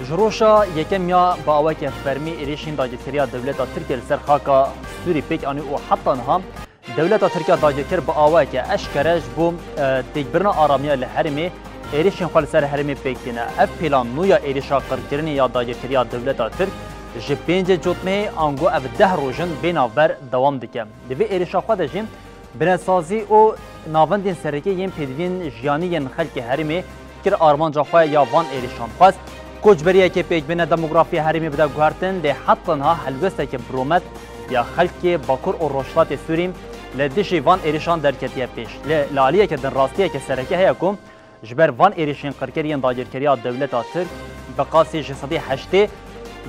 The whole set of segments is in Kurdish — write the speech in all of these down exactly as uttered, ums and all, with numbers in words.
Ji roja yekem ya bi aweke fermî êrîşên dagirkeriya dewleta Tirkiye li ser xaka Sûrî pêk anî û heta niha dewleta Tirkiye dagirker bi aweke eşkere ji bo, e, têkbirina aramiya li herêmê êrîşên xwe li ser herêmê pêk tîne. Ev pêla nû ya êrîşa qirkirinê ya dagirkeriya dewleta Tirk ji pêncê Cotmehê ango ev deh roj in bê navber dewam dike. Di vê êrîşa xwe de jî binesazî û navendên sereke yên pêdiviyên jiyanî yên xelkê herêmê kir armanca xwe ya van êrîşan xwest. Koçberiyeke pêkbîne demografiya herêmê bide guhertin, lê heta niha helwesteke biromet ya xelkê Bakur û Rojhilatê Sûrî li dijî van êrîşan derketiye pêş. Lê li aliyeke din rastiyeke sereke heye ku ji ber van êrîşên qirker yên dagirkeriya dewleta Tirk bi qasî ji sedî heştê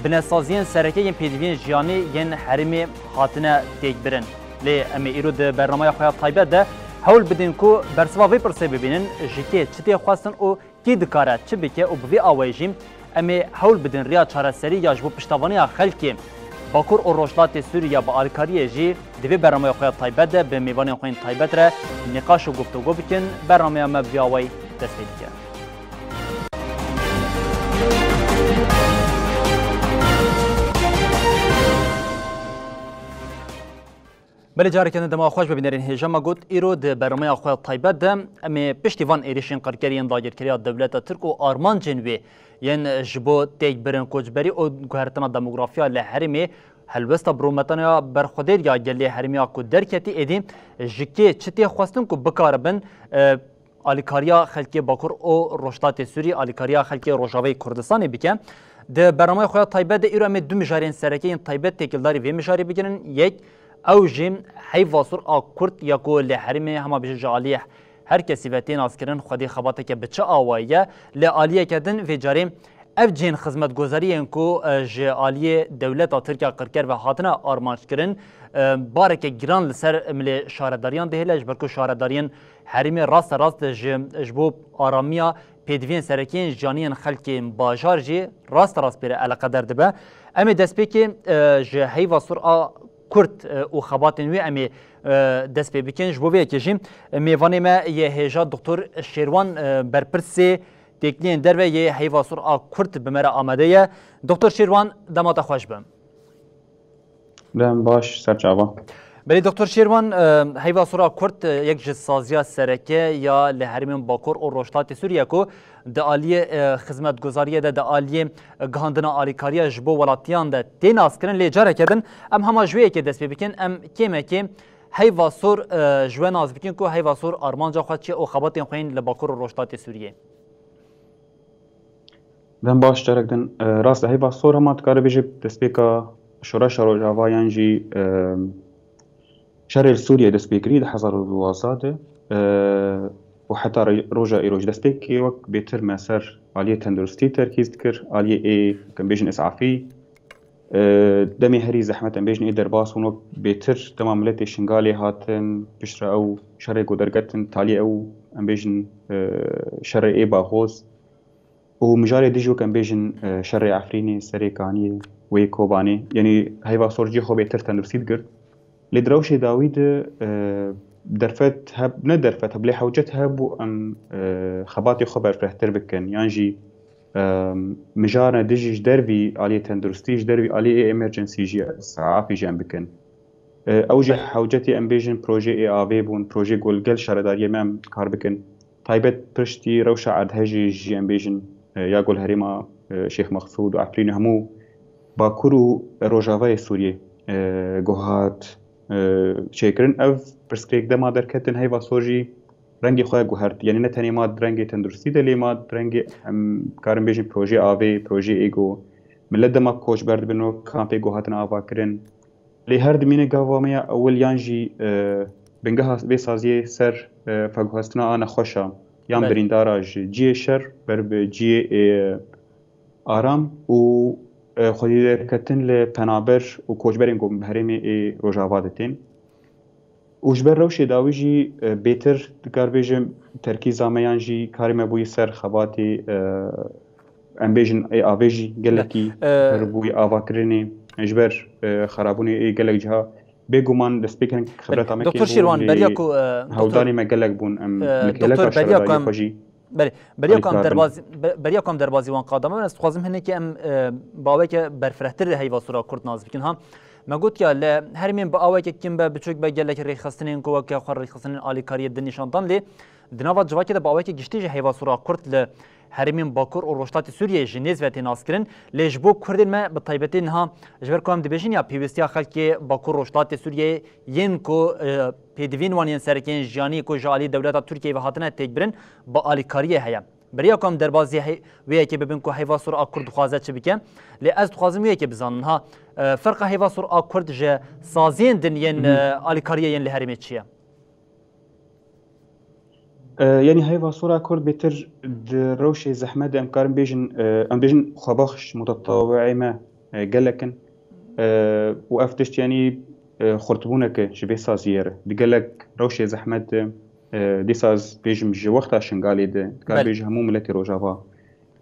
binesaziyên sereke yên pêdiviyên jiyanî yên herêmê hatine têkbirin. Lê em ê îro di bernameya xwe ya taybet de hewl bidin ku bersiva vê pirsê bibînin, ji kê çi tê xwestin û kî dikare çi bike û bi vê awayî jî em ê hewl bidin riya çareserî ya ji bo piştevaniya xelkê Bakur û Rojhilatê Sûriye bi alîkariyê jî di vê bernameya xwe ya taybet de bi mêvanên xwe yên taybet re nîqaş û guftûgo bikin. Bernameya me bi vê awayî dest pê dike. Belê, careke din dema xweş bibînerên hêja me got, îro di bernameya xwe taybet de em ê piştî van êrîşên qirkerî yên dagirkeriya dewleta Tirk û armancên wê yên ji bo têkbirin koçberî û guhertina demografiya li herêmê helwesta birometaniya berxwedêr ya gelê herêmê ya ku derketî êdî ji kê çi tê xwestin ku bikaribin, e, alîkariya xelkê Bakur û Rojhilatê Sûrî, alîkariya xelkê Rojavayê Kurdistanê bike. Di bernameya xwe ya taybet de îro em ê du mijarên sereke yên taybet têkildarî vê mijarê bigirin. Yek, ew jî heyva sor a Kurd ya ku li herêmê hema bijî ji aliyê her kesî ve tê naskirin xwedî xebateke bi çi awayî ye. Li aliyeke din vê carê ev cihên xizmetgozariyên ku, e, ji aliyê dewleta Tirkiya qirker ve hatine armanckirin, e, bareke giran li ser milê şaredariyan dihêle, ji ber ku şaredariyên herêmê rasterast ji, ji bo aramiya pêdiviyên serekiyên jiyaniyên xelkên bajar jî rasterast pê re eleqeder dibe. Em ê destpêkê, e, ji heyva sor a Kurd, e, û xebatên wê em ê, e, dest pê bikin. Ji bo vê yekê jî mêvanê me yê hêja Doktor Şêrwan, e, berpirsê têkiliyên derve yê heyva sor a Kurd bi me re amade ye. Doktor Şêrwan, dema te xweş be. Dem baş, ser çava. Belê, Doktor Şêrwan, e, heyva sor a Kurd, e, yek ji saziya sereke ya li herêmên Bakur û Rojhilatê Sûriye ku di aliyê, e, xizmetguzariyê de, di aliyê, e, gihandina alîkariya ji bo welatiyan de tê naskirin. Lê careke din em hema ji wê yekê dest pê bikin, em kêmekê heyva sor, e, ji we nas bikin ku heyva sor armanca xwe çi ye û xebatên xwe yên li Bakur û Rojhilatê Sûriyê. Dem baş, carek din. E, rast e, heyva sor hema dikare bêje destpêka şoreşa Rojava yan jî, e, şerê li Sûriyê dest pê kirî di hezar û duwazdeh de, e, û heta re-, roja îroj destpêkê wek bêtir me ser aliyê tenduristî terkîz dikir, aliyê ê, em bêjin, îsafî, e, demê herî zehmet, em bêjin, ê derbas bûn wek bêtir dema miletê Şingalê hatin, piştre ew şerê ku derketin, taliyê ew, em bêjin, e, şerê ê baxoz. Û mijarê dijî wek em bêjin, e, şerê Efrînê, Serê Kaniyê, wê Kobanê, yanî heyva sor cihê xwe bêtir tenduristî digirt. Lê di rewşê dawî de, e, derfet heb-, ne derfet heb-, lê hewcet hebû em, e, xebatê xwe berfirehtir bikin, yan jî, e, mijara dijî ji dervî aliyê tenduristî, ji dervî aliyê emergency jî, îsafî jî em bikin. E, ew jî hewcetê, em bêjin, projeyê avê bûn, projeyê ku li gel şaredariyê me em kar bikin. Taybet piştî rewşa erdhejê jî, em bêjin, e, ya ku li herêma, e, Şêx Mexsûd û Efrînê hemû Bakur û Rojavayê Sûriyê, e, ku hat, e, çêkirin. Ev pirsgirêk dema derketin heyva sor jî rengê xwe guhert. Yanî ne tenê ma di rengê tenduristî de, lê ma di rengê, em karin bêjin, projeyê avê, projeyê ê ku milet dema koçber dibin, wek kampê ku hatin avakirin. Lê her dimîne gava me ya ewil yan jî, e, bingeha vê saziyê ser, e, veguhestina a nexweşa yan Belê. birîndara ji cihê şer ber bi cihê, e, aram û, e, xwedî derketin li penaber û koçberên ku bi herêmê ê Rojava de tên. Û ji ber rewşê dawî jî, e, bêtir dikar bêjim terkîza me yan jî karê me bûyî ser xebatê, e, em bêjin ê avê jî gelekî E, pir bûyî avakirinê ji ber, e, xerabûnê ê gelek ciha. Bêguman destpêkirin xebreta me Doktor kêm bû, Şîrwan, lê beriya ku, e, hewldanê Doktor, me gelek bûn, em e, li geleka Doktor, beriya ku şaredariyê em, xwe jî. Belê, beriya ku em derbazî, be-, beriya ku em derbazî wan qada me, ez dixwazim hinekî em, e, bi aweke berfirehtir heyva sor a Kurd nas bikin. Ha, me got ya li herêmên bi aweke kin be, biçûk be, gelek rêxistinên ku weke xwe rêxistinên alîkariyê din nîşan dan, lê di nava civakê de bi aweke giştî jî heyva sor a Kurd li herêmên Bakur û Rojhilatê Sûriyeyê ji nêz ve tê naskirin. Lê ji bo Kurdên me bi taybetî niha, ji ber ku em dibêjin ya pêwîstiya xelkê Bakur Rojhilatê Sûriyeyê yên ku, e, pêdivîn wan yên sereke yên jiyanî ku ji alî dewleta Tirkiyeyê ve hatine têkbirin, bi alîkariyê heye. Beriya ku em derbazî hey-, wê yekê bibin ku heyva sor a Kurd dixwaze çi bike, lê ez dixwazim wê yekê bizanim. Ha, e, ferqa heyva sor a Kurd ji saziyên din yên, e, alîkariyê yên li herêmê çi ye? E, yanî heyva sor a Kurd bêtir di rewşê zehmet de em karin bêjin, e, em bêjin xwebaxş mutetawîê me, e, gelek in. E, û ev tişt yanî, e, xurtbûneke ji vê saziyê re. Di gelek rewşê zehmet de, e, dîsa ez bêjim ji wexta Şingalê de, dikar Belê. bêjim hemû miletê Rojava.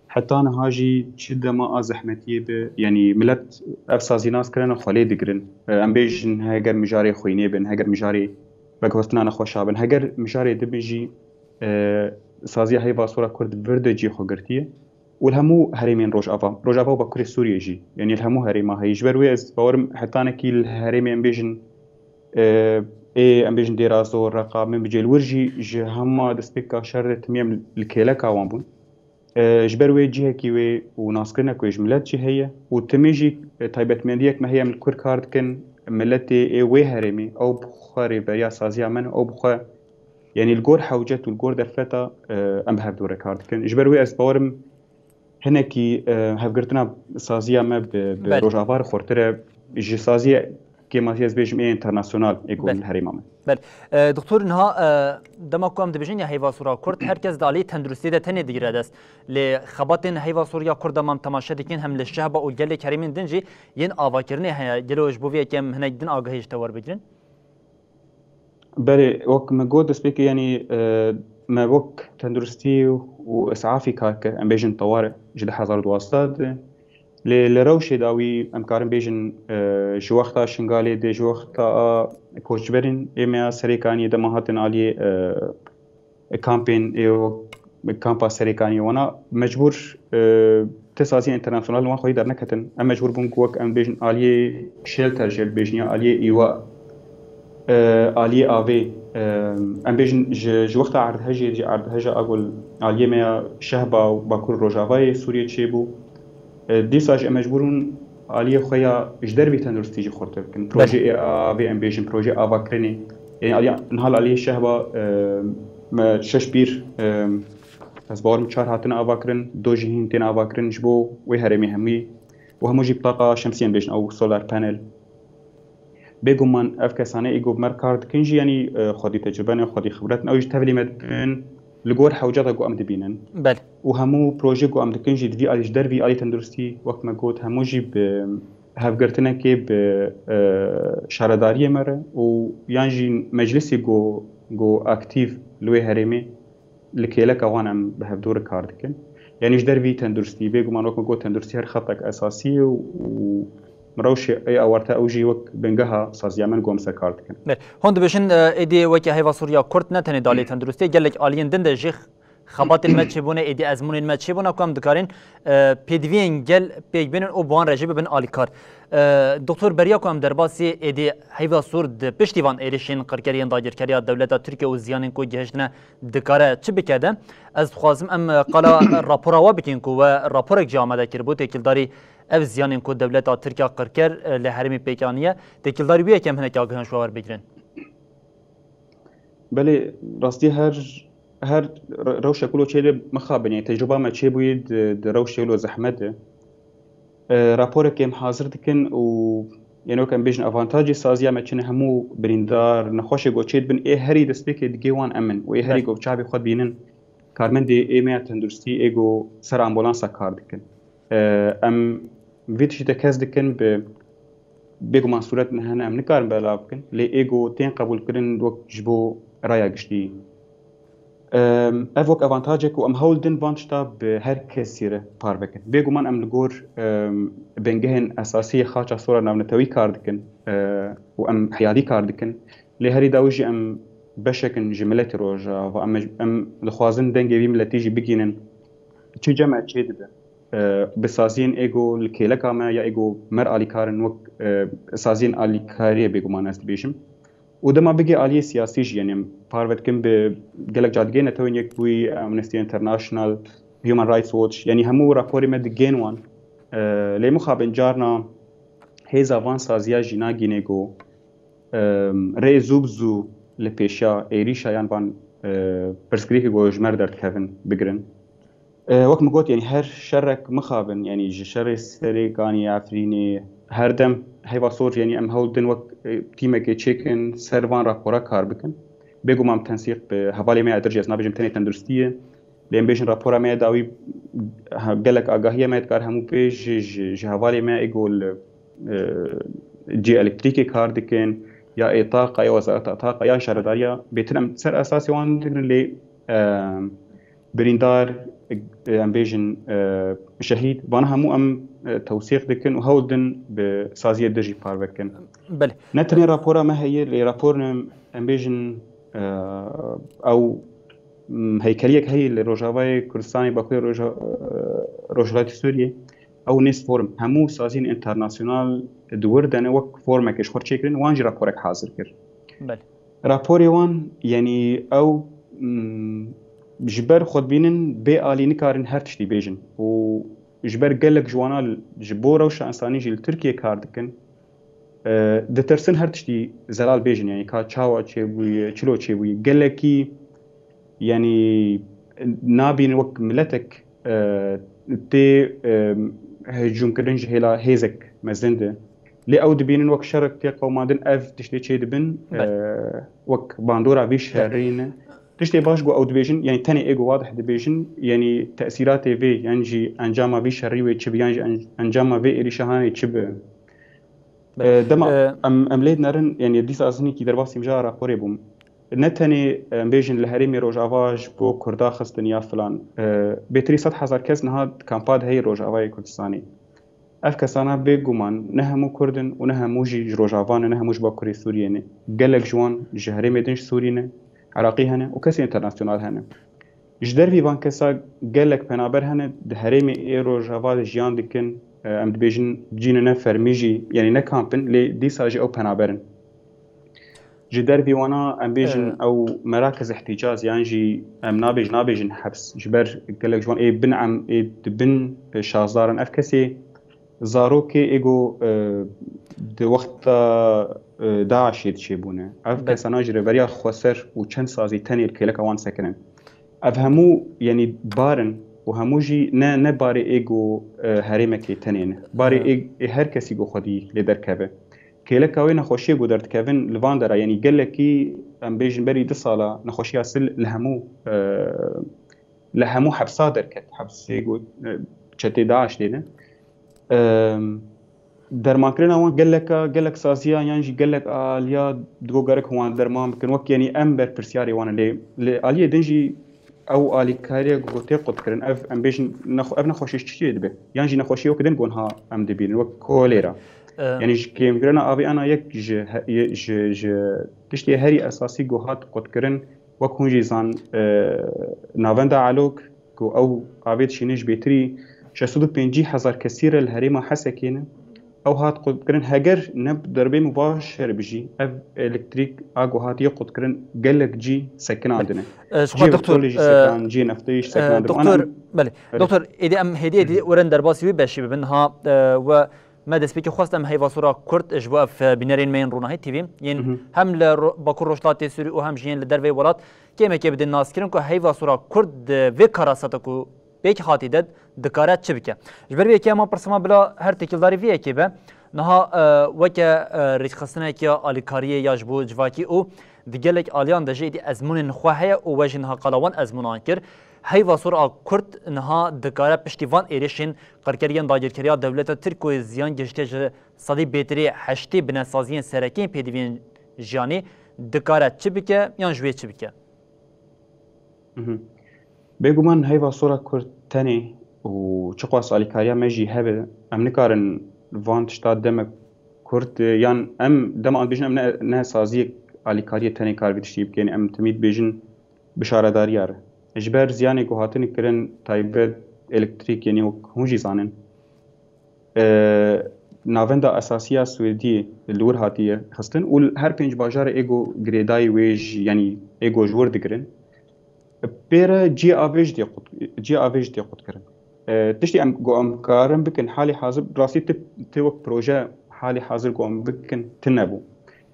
Heta niha jî çi dema a zehmetiyê be, yanî milet ev sazî nas kirine xwe lê digirin. E, em bêjin heger mijarê xwînê bin, heger mijarê veguhestina nexweşa bin, heger mijarê din bin jî, e, saziya heyva sor a Kurd vir de cî xwe girtiye. Û li hemû herêmên Rojava, Rojava û Bakurê Sûriyê jî, yanî li hemû herêma heye. Ji ber wê ez bawerim hetanekî li herêmê em bêjin, e, ê, em bêjin Dêra Zor, Reqa, Minbicê, li wir jî ji hema destpêka şer de timî em li kêleka wan bûn. E, ji ber wê cihekî wê û naskirina ku ji milet jî heye û timî jî, e, taybetmendiyek me heye, em li kur kar dikin, miletê ê wê herêmê ew bi xwe rêveberiya saziya me ne, ew bi xwe, yanî li gor hewcet û li gor derfeta, e, em bi hevdû re kar dikin. Ji ber wê ez bawerim hinekî, e, hevgirtina saziya me bi, bi Belê. Rojava re xurtir e. Ji saziyê kêmasî ez bêjim ê internasyonal ê ku Belê. li herêma me. Belê. E, Doktor, niha, e, dema ku em dibêjin ya heyva sor a Kurd, her kes di alî tenduristiyê de tenê digire dest. Lê xebatên heyva sor ya Kurd de em temaşe dikin, hem li Şehba û gelek herêmên din jî yên avakirinê heye. Gelo ji bo vê yekê em hinek din agahî ji te werbigirin? Belê, wek me got destpêkê, yanî, e, me wek tenduristî û îsafî kar kir, em bêjin teware ji du hezar û duwazdeh de. Lê li rewşê dawî em karin bêjin, e, ji wexta Şingalê de, ji wexta a koçberên ê me ya Serêkaniyê dema hatin aliyê, e, kampên ê wek kampa Serêkaniyê wana mecbûr, e, ti saziyên internasyonal li wan xwedî derneketin. Em mecbûr bûn ku wek em bêjin aliyê shelter jê bibêjin ya aliyê îwa, e, aliyê avê, e, em bêjin ji, ji wexta erdhejê, ji erdheja a ku li aliyê me ya Şehba û Bakur Rojavayê Sûriyê çêbû, e, dîsa jî em mecbûr bûn aliyê xwe ya ji dervî tenduristî jî xurtir bikin. Belê. Projeyê avê em bêjin, projeyê avakirinê. Yanî aliya, niha li aliyê Şehba, e, me şeş pîr, e, ez bawerim çar hatine avakirin, do jî hîn tên avakirin ji bo wê herêmê hemûyî. Û hemû jî bi taqa şemsiyê em bêjin, ew solar panel. Bêguman ev kesane ê ku bi me re kar dikin jî, yanî, e, xwedî tecrube ne, xwedî xibret ne, ew jî tevlî me dibin li gor hewceta ku em dibînin. Belê. Û hemû proje ku em dikin jî di vî alî, ji dervî alî tenduristî, wek me got, hemû jî bi hevgirtinekê bi, e, şaredariyê me re û yan jî meclisê ku, ku aktîf li wê herêmê li kêleka wan em bi hevdû re kar dikin. Yanî ji dervî tenduristî, bêguman wek me got, tenduristî her xetek esasî ye û, û rewşê ê awarte ew jî wek bingeha saziya me ku em ser kar dikin. Belê. Hûn dibêjin, e, êdî weke heyva sor ya Kurd ne tenê di alî tenduristiyê, gelek aliyên din de jî xebatên me çêbûne, êdî ezmûnên me çêbûne ku em dikarin, e, pêdiviyên gel pêk bînin û bi wan re jî bibin alîkar. E, Doktor, beriya ku em derbasî êdî heyva sor di piştî van êrişên qirker yên dagirkeriya dewleta Tirkiye û ziyanên ku gihiştine dikare çi bike de, ez dixwazim em, e, qala rapora we bikin ku we raporek jî amade kiribû, têkildarî ev ziyanên ku dewleta Tirkiye qirker, e, li herêmê pêk aniye, têkildarî wî yekê em hinek agihan ji we werbigirin. Belê, rastî her, her re-, rewşek wilo çê de mixabin, yanî tecrûba me çêbûyî di, di rewşê wilo zehmet de. E, raporekê em hazir dikin û, yanî wek em bêjin, avantajê saziya me çi ne, hemû birîndar, nexweşê ku çê dibin, ê herî destpêkê digê wan em in û ê herî Belê. ku çavê xwe dibînin, karmendê ê me ya tenduristî ê ku ser ambulansa kar dikin. E, em vê tiştî tekez dikin bi, bêguman sûret hene em nikarin belav bikin, lê ê ku tên qebûlkirin wek ji bo raya giştî. Em, ev wek avantajek û em hewl din van tişta bi her kesî re parve kin. Bêguman em li gor, em, bingehên esasî yê xaça sor a navnetewî kar dikin, e, û em heyadî kar dikin. Lê herî dawî jî em beşek in ji miletê Rojava. Em, em dixwazin dengê vî miletî jî bigihînin. Çi cem e çê dibe? E, bi saziyên êgo li kêleka me ya êgo me re alîkar in wek, e, saziyên alîkariyê bêguman ez dibêjim. Û dema bigê aliyê siyasî jî, yanî em parve dikin bi gelek cadigehên Netewên Yekbûyî, Amnesty International, Human Rights Watch, yanî hemû raporê me digên wan. E, lê mixabin carna hêza van saziya jî nagîne ku, e, rê zû bi zû li pêşiya êrîşa yan van, e, pirsgirêkê ku ji me re derdikevin bigirin. E, wek min got, yanî her şerek mixabin, yanî ji şerê Serêkanî, Efrînê, her dem heyva sor, yanî em hewl din wek, e, tîmekê çêkin, ser van rapora kar bikin. Bêguman tensîq bi hevalê me ya dir jî, ez nabêjim tenê tenduristî ye. Lê em bêjin rapora me ya dawî, ha, gelek agahiya me dikar hemû pê ji, ji, ji hevalê me ê ku li, e, cihê elektrîkê kar dikin, ya ê taqa, ya wezareta taqa, ya şaredariya, bêtir em ser esasê wan digirin lê, e, birîndar, e, em bêjin, e, şehîd, vana hemû em, e, tewsîq dikin û hewl din bi saziyê din jî parve bikin. Belê. Ne tenê rapora me heye, lê raporên em, em bêjin, e, ew, m, heykeliyek heye li Rojavayê Kurdistanê, Bakurê Roja-, e, Rojhilatê Sûriyê. Ew nêz form. Hemû saziyên internasyonal di wir de ne, wek formekê ji xwe çêkirin, wan jî raporek hazir kir. Belê. Raporê wan, yanî ew, m, ji ber xwe dibînin bê alî nikarin her tiştî bêjin û ji ber gelek ji wana l-, ji bo rewşa însanî jî li Tirkiyê kar dikin, e, ditirsin her tiştî zelal bêjin, yanî ka çawa çêbûye, çilo çêbûye. Gelekî, yanî nabînin wek miletek, e, tê, e, hicûmkirin ji hêla hêzek mezin de. Lê ew dibînin wek şerek tê qewimandin, ev tiştê çê dibin, Belê. e, wek bandora vî şerî ne. Tiştê baş ku ew dibêjin, yanî tenê ê ku wadih dibêjin, yanî tesîratê vê, yan jî encama vî şerî wê çi bi, yan jî en-, encama vê êrîşa hanê çi bi. Belê. E, dema E, em, em lê dinerin, yanî dîsa ez hinekî derbasî mijara raporê bûm. Ne tenê, em bêjin, li herêmê Rojava ji bo Kurda xistin ya filan, e, bêtirî sed hezar kes niha di kampa de heye Rojavayê Kurdistanê. Ev kesana bêguman ne hemû Kurd in û ne hemû jî ji Rojava ne, ne hemû ji Bakurê Sûriyê ne. Gelek ji wan ji herêmê din ji Sûrî ne, Iraqî hene û kesên internasyonal hene. Ji dervî van kesa gelek penaber hene, di herêmê ê Rojava de jiyan dikin, e, em dibêjin cînine fermî jî, yanî ne kamp in, lê dîsa jî ew penaber in. Ji dervî wana em bêjin Ee. ew merakiz îhtîcaz, yan jî em nabêj-, nabêjin heps. Ji ber gelek ji wan ê bin em, ê di bin şazdar in. Ev kesê zarokê ê ku, e, di wexta, e, DAIŞê diçêbûne. Ev Be- kesana ji rêveriya xweser û çend sazî tenê li kêleka wan sekinin. Ev hemû, yanî bar in û hemû jî ne, ne barê ê ku, e, herêmekê tenê ne. Barê Hı. ê, ê her kesî ku xwedî lê derkeve. Kêleka wê nexweşiyê ku derdikevin li van dera, yanî gelekî, em bêjin berî du sala nexweşiya sil li hemû, e, li hemû hepsa derket. Hepsê ku, e, çetê DAIŞ tê de. E, dermankirina wan geleka, gelek saziya yan jî gelek aliya digo gerek wan derman bikin. Wek yanî em berpirsiyarê wan in. Lê li aliyê din jî ew alîkariya ku tê qutkirin, ev em bêjin nexwe-, ev nexweşî çi dibe? Yan jî nexweşî wek din ku niha em dibînin, wek kolera. Ee. Yanî ji kêmkirina avê ana yek ji he-, ye-, ji, ji tiştê herî esasî ku hat qutkirin, wek hûn jî zan, e, navenda Elok ku ew avê dişîne ji bêtirî şeş sed û pêncî hezar kesî re li herêma Hesekê ne. Ew hat qutkirin, heger ne derbê mubasher bi jî, ev elektrîk a ku hatiye qutkirin gelek cî sekinandine. E, ji xwe Cihê doktor, petrolê jî e, sekinan, cihê neftê jî e, sekinandin. Ana doktor, em belê. Belê. Doktor, êdî em hêdî hêdî Hı hı. werin derbasî wî beşî bibin. Ha, e, we me destpêkê xwest em heyva sora Kurd ji bo ev, e, bînerên me yên Ronahî T V yên Hı hı. hem li Ro-, Bakur Rojhilatê Sûrî û hem jî yên li derveyê welat kêmekê bidin naskirin ku heyva sora Kurd di vê karasata ku pêk hatî de dikare çi bike? Ji ber vê yekê ema pirsima bila her têkildarî vê yekê be. Niha, e, weke, e, rêkxistineke alîkariyê ya ji bo civakî û di gelek aliyan de jî êdî ezmûnên xwe heye û we jî niha qala wan ezmûnan kir. Heyva sor a Kurd niha dikare piştî van êrişên qirkeriyên dagirkeriya dewleta Tirk ku ziyan gihiştiye ji sedî bêtirî heştê binesaziyên serekî yên pêdiviyên jiyanî dikare çi bike yan ji wê çi bike? Mhm. Bêguman heyva sora Kurd tenê û çiqas alîkariya me jî hebe, em nikarin van tişta deme Kurd, yan em dema em dibêjin em ne, ne saziyek alîkariyê tenê kar vê tiştî bike. Yanî em timî dibêjin bi şaredariya re. Ji ber ziyanê ku hatine kirin taybet elektrîk, yanî wek hûn jî zanin. E, navenda esasî ya Swêdiyê li wir hatiye xistin û li her pênc bajarê ê ku girêdayî wê jî, yanî ê ku ji wir digirin. Pê re cihê avê jî tê qut, cihê avê jî tê qutkirin. E, tiştê em, ku em karin bikin halê hazir, rastî ti, ti wek proje halê hazir ku em bikin tune bû.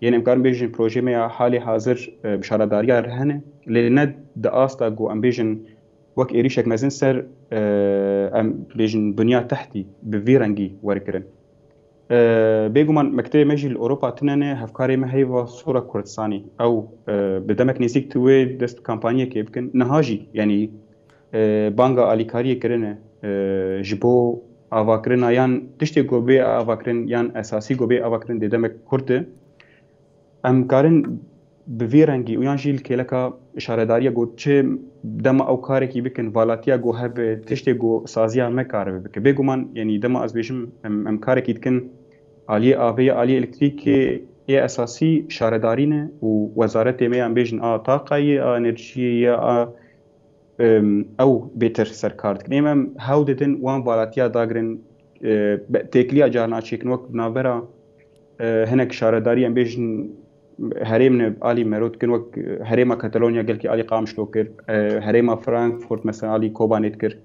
Yên em karin bêjin projeyê me ya halê hazir, e, bi şaredariya re hene, lê ne di asta ku em bêjin wek êrîşek mezin ser, e, em bêjin bunya tehtî bi vî rengî were kirin. E, bêguman mektebê me jî li Ewropa tune ne, hevkarê me Heyva Sor a Kurdistanê. Ew, e, bi demek nêzîk tu wê dest bi kampanyekê bikin. Niha jî, yanî, e, banga alîkariyê kirine, e, ji bo avakirina yan tiştê ku bê avakirin yan esasî ku bê avakirin dê demek kurt e. Em karin bi vî rengî û yan jî li kêleka şaredariya ku çi dema ew karekî bikin, valatiya ku hebe, tiştê ku saziya me karibe bike. Bêguman, yanî dema ez bêjim, em, em karekî dikin aliyê avê ya, aliyê elektrîkê, ê esasî şaredarî ne û wezaretê me ya, em bêjin a taqayê, a enerjiyê ya, a, em, ew bêtir ser kar dikin. Êm em hewl didin wan valatiya dagirin, e, be-, têkiliya carna çêkin wek navbera, e, hinek şaredarî em bêjin herêm ne alî mero dikin wek, e, herêma Katalonya gelkî alî Qamişlo kir, e, herêma Frankfurt mesela alî Kobanê dikir.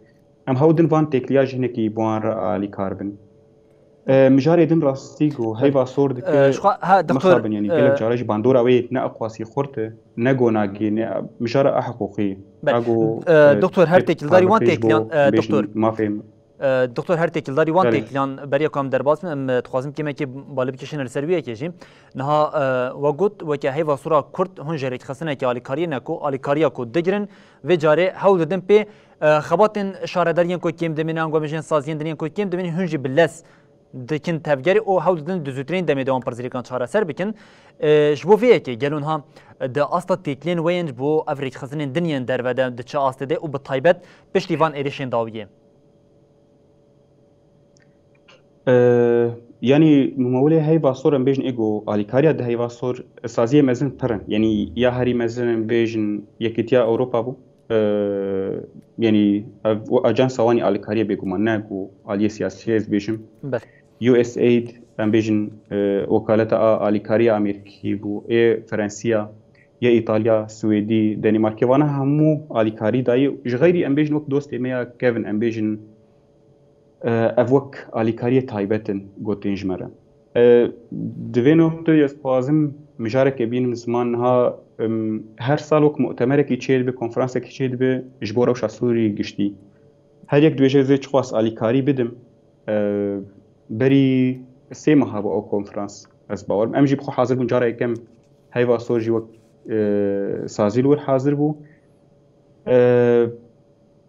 Em hewl din van têkiliya jî hinekî bi wan re alîkar bin. E, mijarê din rastî ku heyva sor dike, e, ji xwe, ha, doktor, mixabin, yanî, e, gelek cara jî bandora wê ne eqwasî xurt e, ne gonagî, ne mijara a hiqûqî. Belê. A ku, e, e, doktor, her têkildarî wan têkiliyan, e, doktor. Mafê, e, doktor, her têkildarî wan têkiliyan beriya ku em derbas bin, em, e, dixwazim kêmekê balê bikişîne li ser wî yekê jî. Niha, e, we got, weke heyva sora Kurd hûn jê rêkxistineke alîkariyê ne ku alîkariya ku digirin, vê carê hewl didin pê, e, xebatên şaredariyên ku kêm dimînin, ango em bêjin saziyên din yên ku kêm dimînin, hûn jî bi lez dikin tevgerê û hewl didin di zûtirîn demê de wan pirsgirêkan çareser bikin. E, ji bo vê yekê gelo niha di asta têkilên we yên ji bo ev rêkxistinên din yên derve de di çi astê de û bi taybet piştî van êrişên dawiyê? E, yanî mumewilê heyva sor em bêjin ê ku alîkariya di heyva sor saziyê mezin pir in. Yanî ya herî mezin em bêjin Yekîtiya Ewropa bû. E, yanî ev, ev ajansa wan ê alîkariyê bêguman, ne ku aliyê siyasî ez bêjim. Belê. U S aid, em bêjin, e, wekaleta a alîkariya Amerîkî bû, ê Ferensiya, yê Îtalya, Swêdî, Denîmarkê, vana hemû alîkarî dayî. Ji xeyrî em bêjin wek dostê me ya Kevin, em bêjin, e, ev wek alîkariyê taybet in, gotên ji me re. E, di vê nokteyê ez dixwazim mijareke bînim ziman. Niha, em, her sal wek mutemerekî çêdibe, konferansekî çêdibe ji bo rewşa Sûriyê giştî. Her yek dibêje, ez ê çiqas alîkarî bidim. E, berî sê meha bû ew konferans, ez bawer im. Em jî bi xwe hazir bûn. Cara yekem heyva sor jî wek, e, sazî li wir hazir bû. E,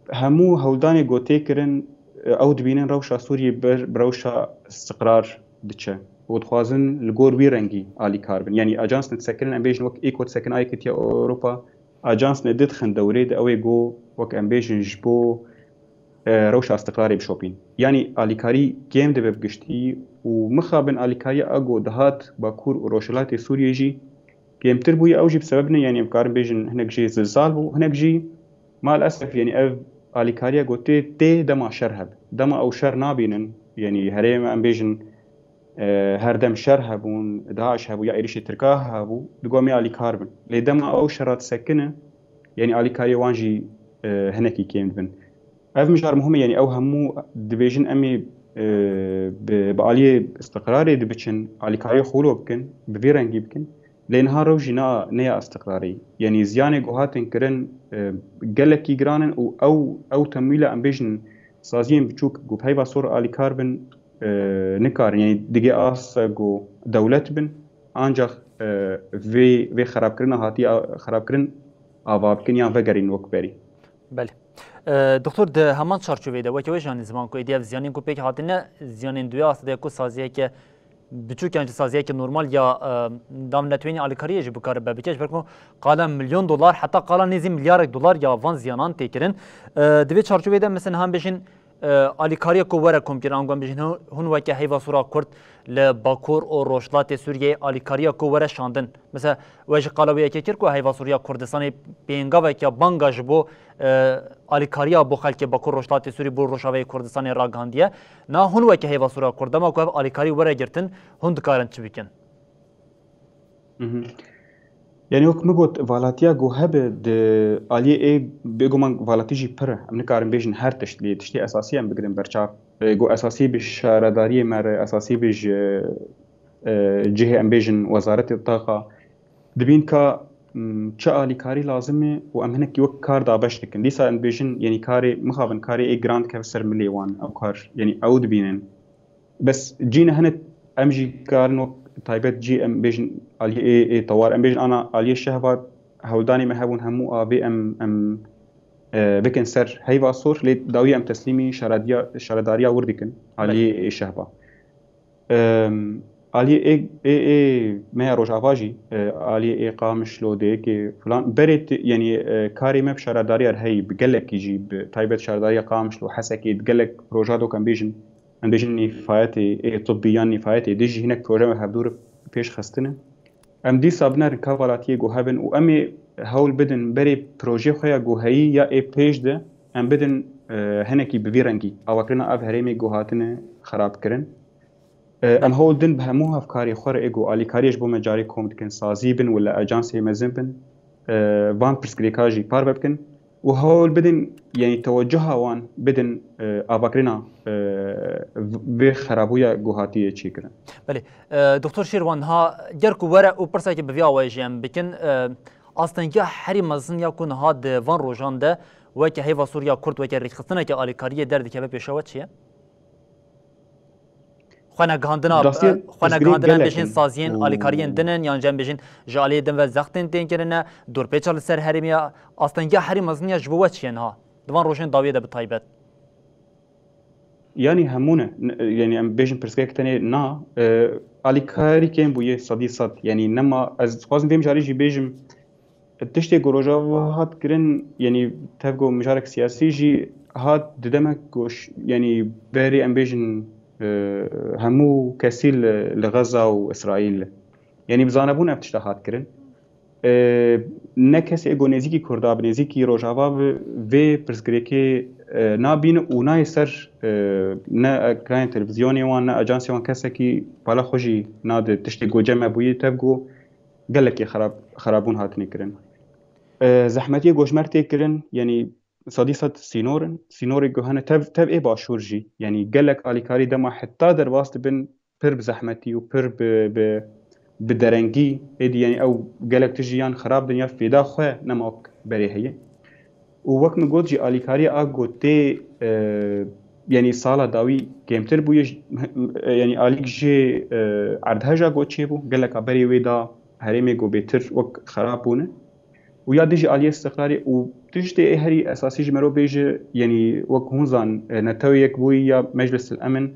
hemû hewldanê ku tê kirin, e, ew dibînin rewşa Sûriyê ber bi rewşa istiqrar diçe û dixwazin li gor wî rengî alîkar bin. Yanî ajans ne disekinin, em bêjin wek ê ku disekin a Yekîtiya Ewropa, ajans ne didixin dewrê de, ew ê ku wek em bêjin ji bo, e, rewşa istiqrarê bişopîn. Yanî alîkarî kêm dibe bi giştî û mixabin alîkariya a ku dihat Bakur û Rojhilatê Sûriyê jî kêmtir bûye. Ew jî bi sebeb ne, yanî em karin bêjin hinek jî zilzal bû, hinek jî malesef, yanî ev alîkariya ku tê, tê dema şer hebe. Dema ew şer nabînin, yanî herêma em bêjin, e, her dem şer hebûn, DAIŞ hebû ya êrişê Tirka hebû, di gomê alîkar bin. Lê dema ew şera disekine, yanî alîkariyê wan jî, e, hinekî kêm dibin. Ev mijar muhim e, yanî ew hemû dibêjin em ê, e, bi, bi aliyê istiqrarê dibiçin, alîkariyê xwe wilo bikin, bi vî rengî bikin. Lê niha rewş jî ne, ne ya istiqrarê. Yanî ziyanê ku hatin kirin, e, gelekî giran in û ew, ew temwîla em bêjin saziyên biçûk ku bi heyva sor alîkar bin, e, nikarin. Yanî digê asta ku dewlet bin, ancax, e, vê, vê xerabkirina hatiye a-, xerabkirin ava bikin yan vegerîn wek berî. Belê. E, doktor, di heman çarçoveyê de, weke we jî anî ziman ku êdî ev ziyanên ku pêk hatine, ziyanên di wê astê de ku saziyeke biçûk yan jî saziyeke normal ya, e, dam netwênî alîkariyê jî bikaribe bike, ji ber ku qala milyon dolar, heta qala nêzî milyarek dolar ya van ziyanan tê kirin. E, di vê çarçoveyê de, mesela, niha em bêjin, e, alîkariya ku were komkirin, ango em bijin hûn, hûn weke Heyva Sor a Kurd li Bakur û Rojhilatê Sûriyeyê alîkariya ku were şandin. Mesela we ji qala wê yekê kir ku Heyva Sor ya Kurdistanê pêngaveke banga ji bo, e, alîkariya bo xelkê Bakur Rojhilatê Sûrî bo Rojavayê Kurdistanê ragihandiye. Na hûn weke Heyva Sor a Kurd dema ku ev alîkarî were girtin, hûn dikarin çi bikin? Mhm. Yani wek min got, valatiya ku hebe di aliyê ê, bêguman valatî jî pir e. Em nikarin bêjin her tişt, lê tiştê esasî em bigirin berçav. E, ku esasî bi şaredariyê me re, esasî bi ji, e, cihê em bêjin wezaretê taxa. Dibîn ka, m, çi alîkarî lazim e û em hinekî wek kar dabeş dikin. Dîsa em bêjin, yani karê, mixabin karê ê giran dikeve ser milê wan, ew kar, yani ew dibînin. Bes cî ne hinek em jî karin wek taybet cî em bêjin aliyê ê, ê tewar. Em bêjin ana aliyê şehva hewldanê me hebûn hemû avê em, em, e, bikin ser Heyva Sor, lê dawî em teslîmî şarediya-, şaredariya wir dikin aliyê ê şehva. Em, aliyê ê, ê, ê me ya Rojava jî, e, aliyê ê Qamişlo, Dêkê filan. Berê ti-, yani, e, karê me bi şaredariya re heyî, bi gelekî jî, bi taybet şaredariya Qamişlo, Hesekê, bi gelek proja do em bêjin, em bêjin nîfayetê ê tibbî yan nîfayetê dî jî hinek proje me hevdû re pêş xistine. Em dîsa binerin ka valatiyê ku hebin û em ê hewl bidin berê projeyê xwe ya ku heyî ya ê pêş de em bidin, e, hinekî bi vî rengî avakirina ev herêmê ku hatine xerabkirin. E, em hewl din bi hemû hevkarê xwe re ê ku alîkariyê ji bo me carê kom dikin, sazî bin wila ajansê mezin bin, e, van pirsgirêka jî parve bikin û hewl bidin, yani tewecuha wan bidin, e, avakirina, e, v-, vê xerabûya ku hatiye çêkirin. Belê. E, Doktor Şêrwan, ha ger ku were û pirseke bi vî awayê jî em bikin, e, astengiya herî mezin ya ku niha di van rojan de weke Heyva Sor ya Kurd, weke rêkxistineke alîkariyê derdikeve pêşewe çi ye? Xwenegihandina, Rastî, e, xwenegihandina em bêjin saziyên alîkariyên din in, yan jî em bêjin ji aliyê din ve zextên tên kirine, dorpêça li ser herêmê ya, astengiya herî mezin ya ji bo we çi ye niha? Di van rojên dawiyê de bi taybet. Yani hemû ne, n-, yani em bêjin pirsgirêk tenê na, e, alîkarî kêm bûye sedî sed. Yani nema, ez dixwazim vê mijarê jî bêjim, tiştê ku Rojava hat kirin, yani tev ku mijarek siyasî jî hat di demek ku ş-, yani berê em bêjin, e, hemû kesî li, li Xeza û Îsraîl. Yani bi zanebûn ev tişta hat kirin. E, ne kesê ê ku nêzîkî Kurda bi, nêzîkî Rojava bi, vê pirsgirêkê, e, nabîne û nayê ser, e, ne ekranên televîzyonê wan, ne ajansê wan kesekî pala xwe jî nade tiştê ku cem me bûyî tev ku gelekî xerab, xerabûn hatine kirin. E, zehmetiyê goşmer tê kirin, yani sedî sed sînor in. Sînorê ku hene tev, tev ê başûr jî, yani gelek alîkarî dema heta derbas dibin, pir bi zehmetî û pir bi, bi, bi derengî, êdî yani ew gelek tijî yan xerab din ya fêda xwe nema wek berê heye. Û wek min got jî alîkariya a ku tê, e, yani sala dawî kêmtir bûye, j-, yani alîk jê, e, erdheja ku çêbû, geleka berê wê da herêmê ku bêtir wek xerab bûne. Û ya dijî aliyê istiqrarê û tiştê ê herî esasî ji mero bêje, yani wek hûn zan, e, Netewê Yekbûyî ya Meclis el Emin,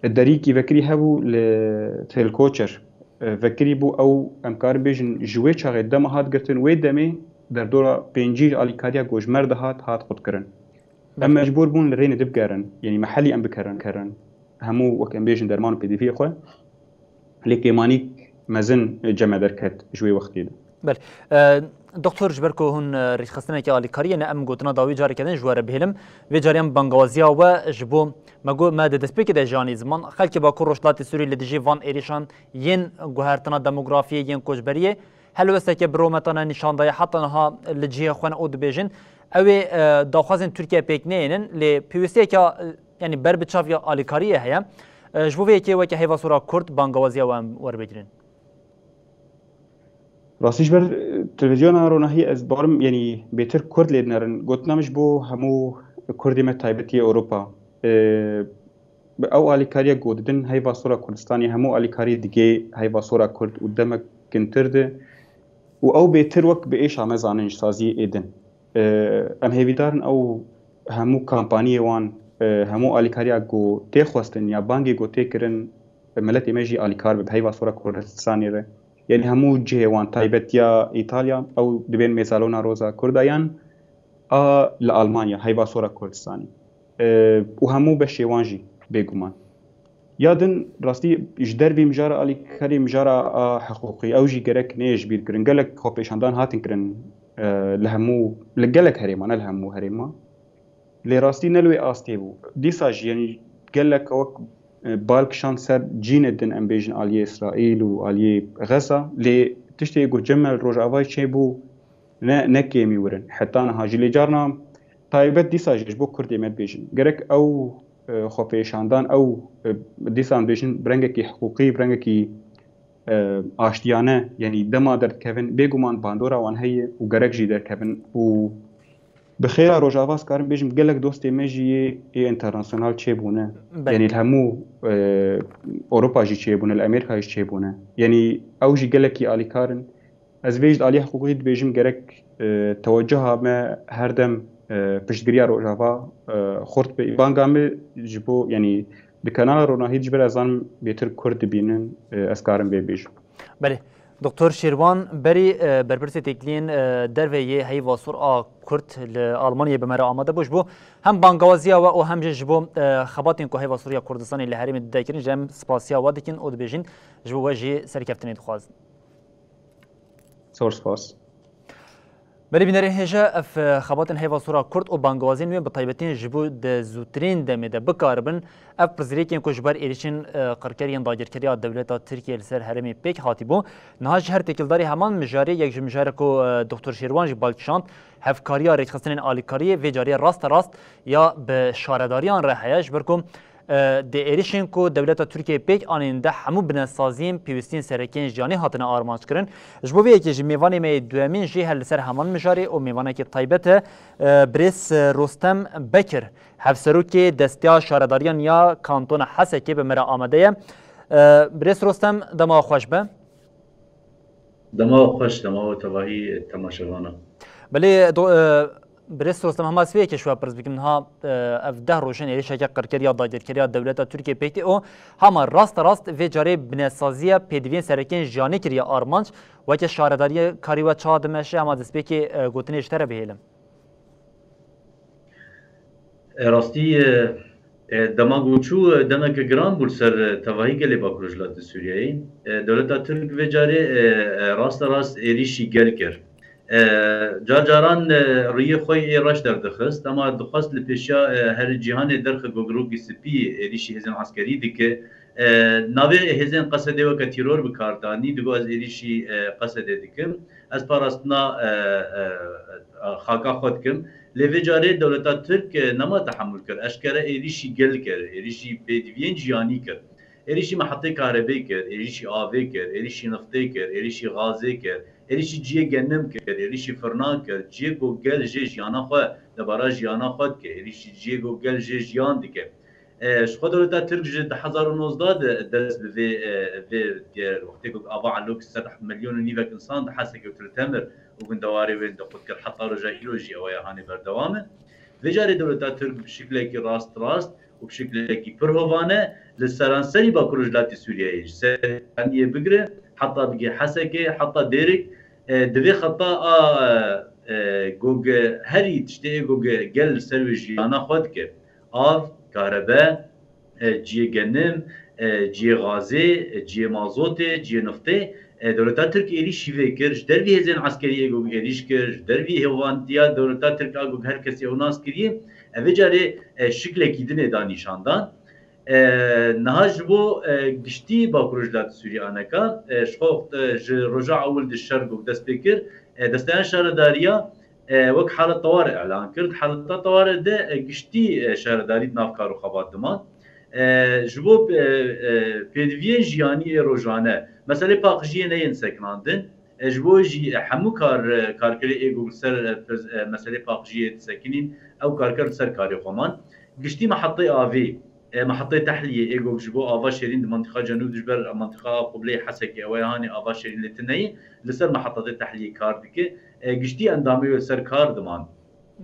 e, derîkî vekirî hebû li Têl Koçer. E, vekirî bû ew, em karin bêjin, ji wê çaxê dema hat girtin, wê demê derdora pêncî alîkariya ku ji mer dihat, hat qutkirin. Em mecbûr bûn li rênê dibgerin, yani mehelî em bikerin, kerin. Hemû wek em bêjin derman û pêdiviyê xwe. Lê kêmanîk mezin cem me derket ji wê wextê de. Belê. E, Doktor, ji ber ku hûn, e, rêxistineke alîkariyê ne, em gotina dawî careke din ji we re bihêlim. Vê carê em bangawaziya we ji bo me got, me di destpêkê de jî anî ziman. Xelkê Bakur Rojhilatê Sûrî li dijî van êrîşan yên guhertina demografiyê, yên koçberiyê, helwesteke bi rûmetane nîşan daye, heta niha li cihê xwe ne û dibêjin, ew ê, e, daxwazên Tirkiye pêk neyênin, lê pêwîstiyeke, e, yani ber bi çav ya alîkariyê heye. E, ji bo vê yekê weke Heyva Sor a Kurd bangawaziya we em werbigirin. Rastî ji ber, e, televîzyona Ronahî ez barim, yani bêtir Kurd lê dinerin. Gotina min ji bo hemû Kurdê me taybetî Ewropa. E, Bi ew alîkariya ku didin Heyva Sor a Kurdistanê, hemû alîkarî digê Heyva Sor a Kurd û demek kintir de û ew bêtir wek bi êşa me zanin ji saziyê ê din. E, em hêvîdar in ew hemû kampaniyê wan, e, hemû alîkariya ku tê xwestin ya bangê ku tê kirin, miletê me jî alîkar be bi Heyva Sor a Kurdistanê re. Yani hemû cihê wan, taybet ya Îtalya, ew dibên mêzalona Roza Kurda yan a li Almanya, Heyva Sor a Kurdistanê. e, û hemû beşê wan jî bêguman. Ya din rastî ji dervî mijara alîkarî, mijara a hiqûqî, ew jî gerek neyê ji bîr kirin. Gelek xwepêşandan hatin kirin, e, li hemû, li gelek herêma, ne li hemû herêma. Lê rastî ne li wê astê bû. Dîsa jî, yanî gelek wek, e, bal kişand ser cînê din, em bêjin aliyê Îsraîl û aliyê Xeza. Lê tiştê ku cem me li Rojavayê çêbû, ne, ne kêmî wir in. Heta niha jî lê carna taybet dîsa jî ji bo Kurdê me dibêjin. Gerek ew, e, xwepêşandan, ew, e, dîsa em dibêjin bi rengekî hiqûqî, bi rengekî, e, aştiyane, yanî dema derdikevin, bêguman bandora wan heye û gerek jî derkevin û bi xêra Rojava, ez karim bêjim, gelek dostê me jî yê, yê internasyonal çêbûne. Belê. Yanî li hemû, e, Ewropa jî çêbûne, li Amerîka jî çêbûne. Yanî ew jî gelekî alîkar in. Ez vê jî di aliyê hiqûqî dibêjim, gerek, e, tewecuha me her dem, e, piştgiriya Rojava, e, xurt be. Banga me ji bo, yanî di kanala Ronahî ji ber ez zanim bêtir Kurd dibînin, e, ez karim vê bêjim. Belê. Doktor Şêrwan Berî, e, berpirsê têkiliyên, e, derve yê Heyva Sor a Kurd li Almanyayê bi me re amade bû. Ji bo hem bangawaziya we û hem jî ji bo, e, xebatên ku Heyva Sor ya Kurdistanê li herêmê dide kirin, ji em spasiya we dikin û dibêjin ji bo we jî serkeftinê dixwazin. Zor spas. Belê bînerên hêja, ev, e, xebatên Heyva Sor a Kurd û bangawazên wê bi taybetî ji bo di zûtirîn demê de bikaribin ev pirsgirêkên ku ji ber êrişên, e, qirker yên dagirkeriya dewleta Tirkiyê li ser herêmê pêk hatîbû, niha ji her têkildarî heman mijarê yek ji mijarê ku, e, Doktor Şêrwan jî bal kişand, hevkariya rêkxistinên alîkariyê vê carê raste rast ya bi şaredariyan re heye, ji ber ku, e, di êrişên ku dewleta Tirkiyê pêk anîn de hemû binesaziyên pêwîstiyên serekiyên jiyanî hatine armanc kirin. Ji bo vê yekê jî mêvanê me yê duyemîn jî her li ser heman mijarê û mêvanekî taybet e, e, birêz, e, Rostem Bekir, hevserokê Desteya Şaredariyan ya Kantona Hesekê bi me re amade ye. E, birêz Rostem, dema xweş be. Dema we xweş, dema we tevahî temaşevana. Belê, do-, e, birêz Rostem, hema ez vê yekê ji we pirs bikim, niha, e, ev deh roj in êrişeke qirkeriya dagirkeriya dewleta Tirkiyê pêk tê û hema raste rast vê carê binesaziya pêdiviyên serekên jiyanî kiriye armanc. Weke şaredariyê karî we çawa dimeşe, hema destpêkê, e, gotinê ji te re bihêlim. E, rastî, e, e, dema ku çû, e, demeke giran bû li ser, e, tevahî gelê Bakur Rojhilatê Sûriyeyê. E, dewleta Tirk vê carê, e, e, raste rast êrîşî gel kir. E, car caran, e, rûyê xwe yê reş derdixist, ema dixwest li pêşiya, e, her cîhanê derxe ku rokî spî êrîşî hêzên eskerî dike. E, navê hêzên Qesedê weke tîror bi kar danî, digot ez êrîşî, e, Qesedê dikim. Ez parastina, e, e, xaka xwe dikim. Lê vê carê dewleta Tirk, e, nema tehemûl kir. Eşkere êrîşî gel kir, êrîşî pêdiviyên jiyanî kir. Êrîşî mehetê karebê kir, êrîşî avê kir, êrîşî niftê kir, êrîşî gazê kir, êrîşî cihê genim kir, êrîşî firnan kir, cihê ku gel jê jiyana xwe, debara jiyana xwe dike, êrîşî cihê ku gel jê jiyan dike. E, ji xwe dewleta Tirk ji du hezar û nozdeh de dest bi vê, e, vê, e, wextê ku ava elok sed milyon û nîvek insan di Hesekê û Til Temir û gundewarê wê de qut kir, heta roja îro jî ew ya hanê berdewam e. Vê carê dewleta Tirk bi şiklekî rast rast û bi şiklekî pir hovane li seranserî Bakur Rojhilatê Sûriyeyê, ji Serkaniyê bigire heta bigê Hesekê, heta Dêrik, e, di vê xeta a, e, ku herî tiştê ê ku gel li ser wê jiyana xwe dike. Av, karebe, e, cihê genim, e, cihê gazê, e, cihê mazotê, cihê niftê, e, dewleta Tirk êrîşî vê kir, ji dervî hêzên eskeriyê ku êrîş kir, ji dervî hêvantiya dewleta Tirk a ku her kesî ew nas kiriye, e, vê carê, e, şiklekî dinê da nîşandan. E, niha ji bo, e, giştî Bakur Rojhilatê Sûriyê aneka, e, ji xwe, e, ji roja ewil di şer ku dest pê kir, e, desteyan şaredariya, e, wek halet teware elan kir. Di haleta teware de, e, giştî, e, şaredarî di nav kar û xebat diman. E, ji bo, e, e, pêdiviyên jiyanî ê rojane, meselê paqijiyê neyên sekinandin. E, ji bo jî, e, hemû kar, e, karkerê ê ku li ser, e, pir-, e, meselê paqijiyê disekinîn, ew karker li ser karê xwe man. Giştî mehetê avê, e, mehetê tehliyê ê ku ji bo ava şêrîn di mantiqa Cenûb, ji ber mantiqa Qubleyê Hesekê, ew ê hanê ava şêrîn lê tune ye, li ser mehetatê tehliyê kar dike. E, giştî endamê wê li ser kar diman.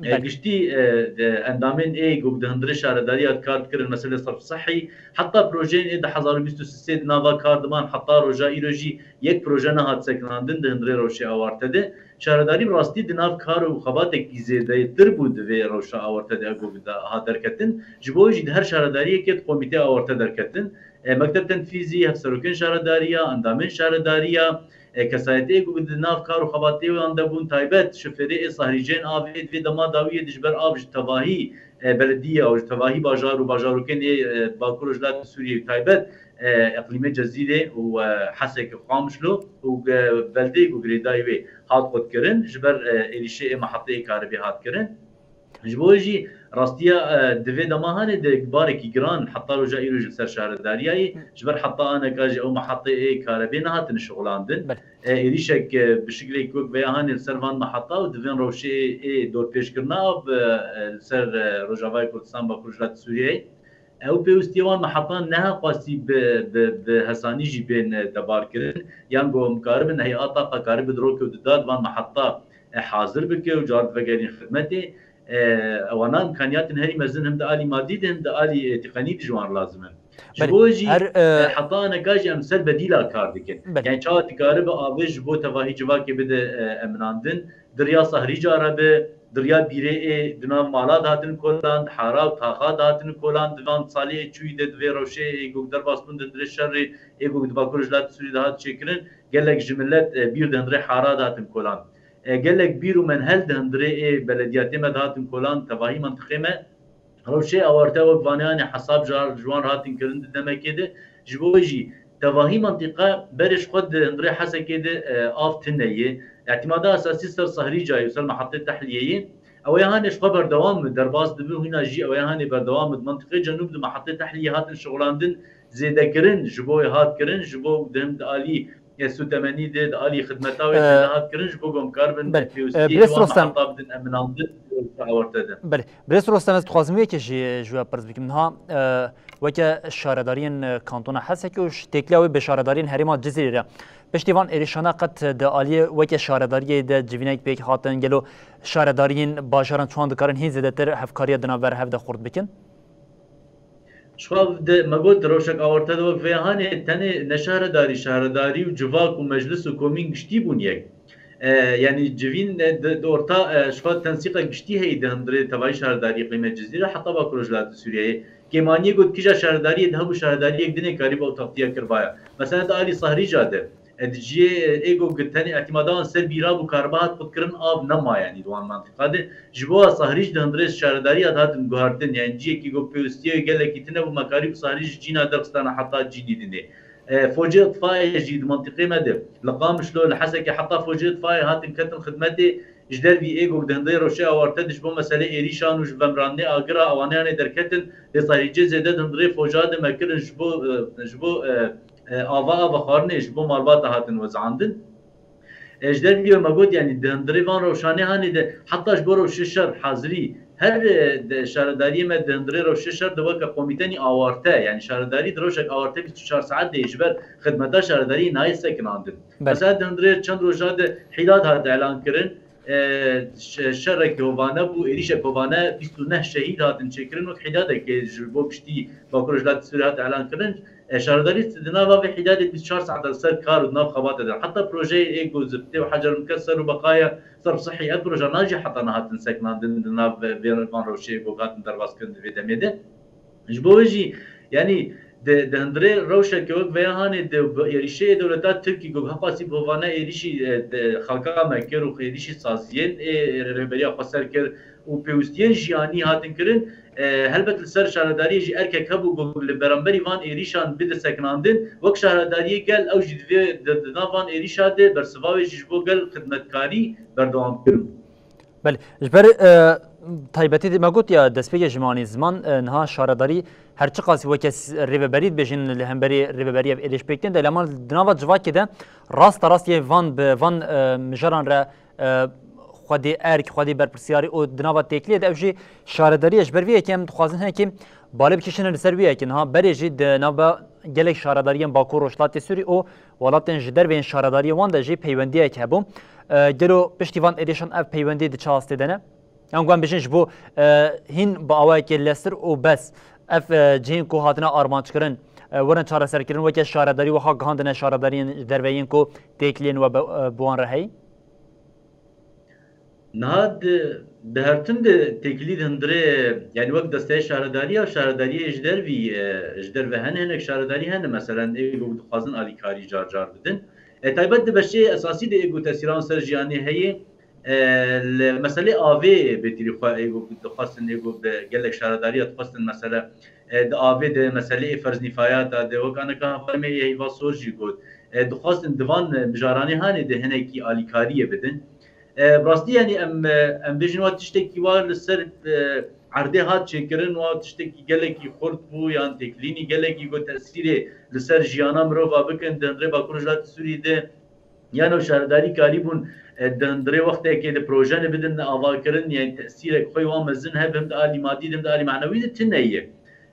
E, Belê. Giştî, e, de, endamên ê ku di hundirê şaredariya kar dikirin, meselê serf sehî, heta projeyên ê di hezar û bîst û sê di nava kar diman, heta roja îro jî yek proje nehat sekinandin di hundirê rewşê awarte de. Şaredarî bi rastî di nav kar û xebatekî zêdetir bû di vê rewşa awarte de, ev ku da-, hat derketin. Ji bo wê jî di her şaredariyekê di komîtê awarte derketin. E, mekteb tenfîzî, hevserokên şaredariya, endamên şaredariya, e, kesayetê ku di nav kar û xebatê wan de bûn, taybet şofêrê ê sahrîcên avê di vê dema dawiyê de ji ber av ji tevahî, e, belediya û ji tevahî bajar û bajarokên ê, e, Bakur û Rojhilatê Sûriyê, taybet, e, eqlîmê Cezîrê û, e, Hesekê, Qamişlo û, e, beldeyê ku girêdayî wê hat qutkirin, ji ber, e, êrîşê ê mehetê ê karibê hat kirin. Ji bo wê jî rastiya, e, di vê dema hanê de barekî giran heta roja îro ji ser şaredariyayê, ji ber heta aneka jî ew mehetê ê karebê nehatine şixulandin. Belê. E, êrîşek, e, bi şiklek wek veya hanê li ser van meheta û di vên rewşê ê dorpêçkirina av, e, li ser, e, Rojavayê Kurdistan, Bakur Rojhilatê Sûriyeyê, ew pêwistiyê wan mehetan neha qasî bi, bi, bi hesanî jî bên, e, tebar kirin. Yan ku em karibin heyata qe karibe diroke û dida di van meheta, e, hazir bike û car divegerîn xidmetê. E, ewana îmkaniyatin herî mezin him di alî madî de, him di alî, e, tîqenî de ji wan lazim in. Ji Belê. bo jî, Her, e, e, heta aneka jî em ser bedîla kar dikin. Belê. Yani çawa dikaribe avê ji bo tevahî civakê bide, e, eminandin, di riya sahrîca re be, di riya bîrê ê di nav mala de hatin kolan, di hara û taxa de hatin kolan, di van salê ê çûyî de, di vê rewşê ê gog derbas bûn di dirê şerê ê gog di Bakur Rojhilatê Sûriyê de hat çêkirin, gelek ji milet, e, bîr di hundirê hara de hatin kolan. E, gelek bîr û menhel di hundirê ê belediyatê me de hatin kolan, tevahî mentiqê me. Rewşê awarte wek vanê hanê hesab ji, ji wan re hatin kirin di demekê de. Ji bo wê jî tevahî mentiqe berê ji xwe di hundirê Hesekê de, e, av tune ye. Îtîmada esasî ser Sahrîcayê û ser mehetê tehliyeyê. Ew ê hanê ji xwe berdewam bi, derbas dibe û hîna jî ew ê hanê berdewam bi. Di mentiqê cenûb de mehetê tehliyê hatin şixulandin, zêdekirin, ji bo wê hat kirin, ji bo di him di alî, e, sûtemenî de, di alî xidmeta wê Ee, de hat kirin, ji bo ku em karibin belê. pêwistiyê Ee, Birêz wan Rostem. meheta bidin eminandin, awarte de. Belê. Birêz Rostem, ez dixwazim wê yekê jî ji we pirs bikim. Niha, e, weke şaredariyên, e, kantona Hesekê û ji têkiliya wê bi şaredariyên herêma Cizîrê re, piştî van êrîşana qet di aliyê weke şaredariyê de civînek pêk hatin? Gelo şaredariyên bajaran çiwan dikarin hîn zêdetir hevkariya di navber hev de xurt bikin? Ji xwe de me got, rewşek awarte de wek vê hanê tenê ne şaredarî, şaredarî û civak û meclis û komîn giştî bûn yek. E, yanî civîn, e, di, di orta, e, ji xwe tensîqa giştî heyî di hundirê tevayî şaredarî qîme Cizîre heta Bakur Rojhilatê Sûriyeyê. Kêmaniyê got kîja şaredariyê di hebû şaredariyek dinê karî bi ew taxtiya kiribaya. Mesela di alî Sahrîca de, e, di cihê, e, ê got tenê îtîmada wan ser bîra bû, karibe hat qutkirin, av nema yanî di wan mentiqa de. Ji bo Sahrîc di hundirê şaredariya dihatin guhertin, yani cihekî ku pêwistiyê gelekî tune bû, me karî bi Sahrîc ji cîna derxistana heta cînî dinê. E, focê itfayê jî di mentiqê me de, li Qamişlo, li Hesekê heta focê itfayê hatin ketin xidmetê, ji dervî ê ku di hundirê rewşê awarte de ji bo meselê êrîşan û ji vemirandinê agira ewanê hanê derketin, lê Sahrîcê zêde di hundirê foca de me kirin ji bo, e, ji bo, e, e, ava, ava xwarinê, ji bo malbata hatin wezandin. E, ji dervî me got, yanî di hundirê van rewşanê hanê de heta ji bo rewşê şer hazirî her, e, de şaredariyê me di hundirê rewşê şer de weke komîtenî awarte, yanî şaredarî di rewşek awarte bîst û çar saet de ji ber xidmeta şaredariyê nayê sekinandin. Belê. Mesela di hundirê çend roja de hîdad hat elan kirin, e, şe-, şerek hovane bû, êrîşek hovane, bîst û neh şehîd hatin çêkirin wek hîdadekê ji bo giştî Bakur Rojhilatê Sûriyê hat elan kirin. E, şaredarî di nava vê hîdadê bîst û çar saet de li ser kar û di nav xebata de. Heta projeyê ê ku zibtê û hecer miket ser û beqaya serf sihî, ev proje najî heta niha hatin sekinandin di nav vê, vê van rewşê ê ku hatin derbas kirin di vê demê de. Ji bo wê jî, yanî di, di hundirê rewşeke wek veya hanê di êrîşeyê dewleta Tirkî ku heqasî bi hovane êrîşî, e, di xelka me kir û êrîşî saziyên ê rêveberiya xweser kir û pêwistiyên jiyanî hatin kirin, e, helbet li ser şaredariyê jî erkek hebû ku li beramberî van êrîşan bide sekinandin. Wek şaredariyê gel ew jî divê di, di nav van êrîşa de bersiva wê jî ji bo gel xidmetkarî berdewam kirin. Belê. Ji ber, e, taybetî de me got ya destpêkê ji me anî ziman, e, niha şaredarî her çiqas weke s-, rêveberî dibêjin li hemberî rêveberiya ev êrîş pêk tên de, lema di nava civakê de rasta rast yê van bi van, e, mijaran re, e, xwedî erk, xwedî berpirsiyarî û di nava têkiliyê de ev jî şaredarî ye. Ji ber vê yekê em dixwazin hinekî balê bikişînin li ser wê yekê. Niha berê jî di nava gelek şaredariyên Bakur Rojhilatê Sûrî û welatên ji derveyên şaredariyê wan de jî peywendiyek hebû. E, gelo piştî van êrîşan ev peywendî di çi astê de ne? Em guhem bêjin ji bo, e, hîn bi awayekê lestir û bes. Ev, e, cihên ku hatine armanc kirin, e, werin çareserkirin, weke şaredarî wiha gihandine şaredariyên ji derve yên ku têkiliyên we bi, e, bi wan re heyî? Niha di, di her tim de têkilî di hundirê, yani wek desteya şaredarî ya şaredariyê ji dervî, e, ji derve hene, hinek şaredarî hene, meselen ê ku dixwazin alîkarî car car bidin. E, taybet di beşê esasî de ê ku tesîran ser jiyanê heye, e, li meselê avê bêtirî xwe ê ku dixwestin, ê ku bi gelek şaredariya dixwestin, mesele, e, di avê de meselê ê ferznîfayata de, wek aneka Xanimê Heyva Sor jî got, e, dixwestin di van mijaranê hanê de hinekî alîkariyê bidin. E, bi rastî, yanî em, e, em bêjin wa tiştekî wa li ser, e, erdê hat çêkirin, wa tiştekî gelekî xurt bû, yan têkilînî gelekî ku tesîrê li ser jiyana mirova bikin, di hundirê Bakur Rojhilatê Sûriyê de, yan ew şaredarî karîbûn, e, di hundirê wextekê di projene bidin avakirin, yani tesîrek xwe wan mezin hebe, him di alî madî de, him di alî manewî de tune ye.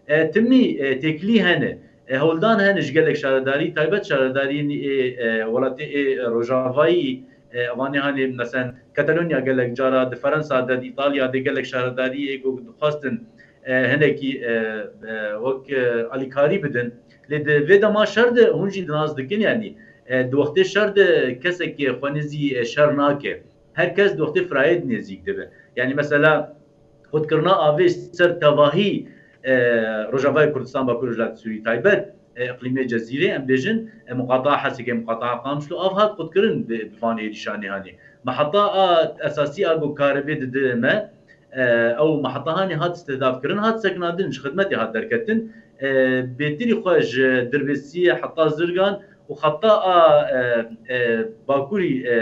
E, timî, e, têkilî hene. E, hewldan hene ji gelek şaredarî, taybet şaredariyên ê, e, welatê ê Rojavayî, e, evanê hanê, mesela Katalonya gelek cara, di Ferensa de, di Îtalya de gelek şaredariyê ku dixwestin, e, hinekî, e, e, wek, e, alîkarî bidin. Lê di vê dema şer de hûn jî di nas dikin, yanî, e, di wextê şer de kesekê xwe nêzî, e, şer nake. Her kes di wextê firayê de nêzîk dibe. Yanî mesela, xurtkirina avê ser tevahî, e, Rojavayê Kurdistan, Bakur Rojhilatê Sûrî taybet, e, iqlîmê Cezîrê, em bêjin, e, muqataa Hesekê, muqataa Qamişlo, av hat xurtkirin bi, bi van êrîşanê hanê. Meheta a esasî a ku karibê dide me, e, ew meheta hanê hat îstihdafkirin, hat sekinandin, ji xidmetê hat derketin. E, bêtirî xwe ji Dirbêsiyê heta Zirgan û heta a, e, e, Bakurî, e,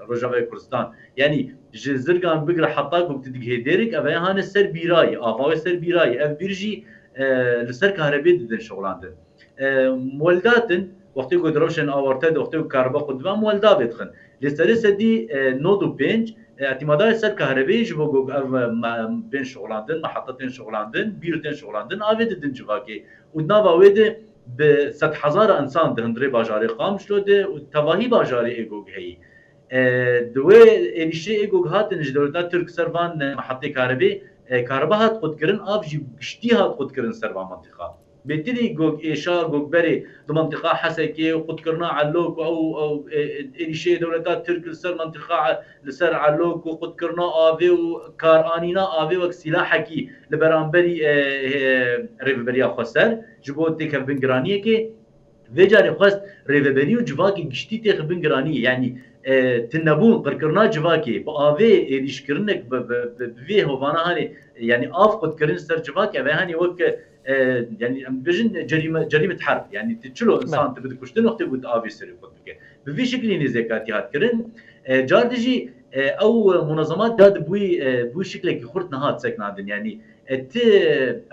Rojavayê Kurdistan. Yanî ji Zirgan bigire heta ku tu digihê Dêrik, ev hane ser bîrayî, ava wê ser bîrayî. Ev bîr jî, e, li ser karebê didin şixulandin. E, muweldatin, wextê ku direwşên awarte de, wextê ku kareba xwe dibe, muwelda vê dixin. Lê serê sedî, e, nod û pênc, e, îtîmada ser karebê ji bo ku ev, e, me, bên şixulandin, meheta tên şixulandin, bîr tên şixulandin, avê didin civakê. Û di nava wê de bi sedhezara insan di hundirê bajarê Qamişlo de û tevahî bajarê ê ku heyî. E, di wê êrîşê ê ku hatin ji dewleta Tirk ser van, e, mehetê karibê, e, kariba hat qutkirin, av jî giştî hat qutkirin ser van mentiqa. Bêtirî gog êşa gogberê di mentiqa Hesekê û qutkirina Elok û ew, ew, e, e, êrîşê dewleta Tirk li ser mentiqa, li ser Elok û qutkirina avê û karanîna avê wek sîlahekî li beramberî, e, e, rêveberiya xweser ji bo têkevbingiraniyekê. Vê carê xwest rêveberî û civakê giştî têxibin giranî, yanî, e, tunebûn, qirkirina civakê, bi avê êrîşkirinek, bi, bi, bi, bi vê hovana hanê, yanî av qutkirin ser civakê, ev hanê wek, e, yanî em dibêjin cerîme, cerîmet herb, yanî tu çilo Be. insan tu bidikuştin wextê ku tu avê serê xwe dike. Bi vî şiklî nêzêkatî hat kirin. E, car di jî, e, ew munazemat ya di bûyî, e, bûyî şiklekî xurt nehat seknandin, yanî E, ti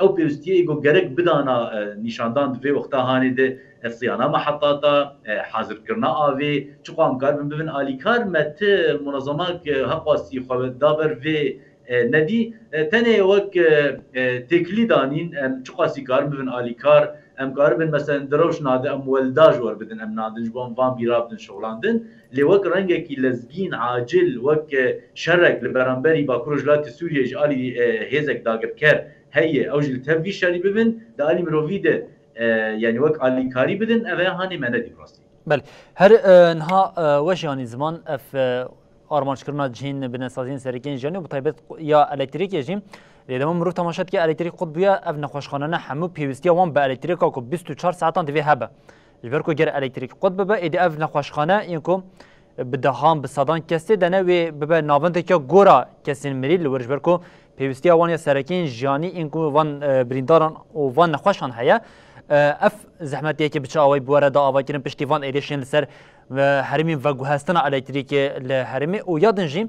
ew pêwistiyê ku gerek bidana, e, nîşandan di vê wexta hanê de, e, siyana mehetata, e, hazirkirina avê, çiqo em karibin bibin alîkar, me ti munazemak, e, heqwasî xwe da ber vê, e, nedî. E, tenê wek, e, e, têkilî danîn, em çiqasî karin bibin alîkar, em karibin, meselen, di rewşna de em welda ji wer bidin, em nadin, ji bo em van bîra bidin şixulandin. Lê wek rengekî lezgîn, acil, wek, e, şerek li beramberî Bakur Rojhilatê Sûriyê ji alî, e, hêzek dagirker heye, ew jî li tev vî şerî bibin, di alî mirovî de, e, yanî wek alîkarî bidin, ev heye hanê me nedî bi rastî. Belê. Her, e, niha, e, weş yanî ziman ev, e, armanckirina cihên binesaziyên serekên jiyanê û bi taybet ya elektrîkê jî. Lê dema mirov temaşe dike elektrîk qut bûye, ev nexweşxanane hemû pêwîstiya wan bi elektrîka ku bîst û çar saetan divê hebe. Ji ber ku ger elektrîk qut bibe, êdî ev nexweşxane yên ku bi dehan, bi sedan kes tê de ne, wê bibe navendeke gora kesên mirî li wir, ji ber ku pêwîstiya wan ya serekên jiyanî yên ku van, e, birîndaran û van nexweşan heye. E, ev zehmetiyeke bi çi awayî bi we re da avakirin piştî van êrişên li ser, e, herêmên veguhestina elektrîkê li herêmê û ya din jî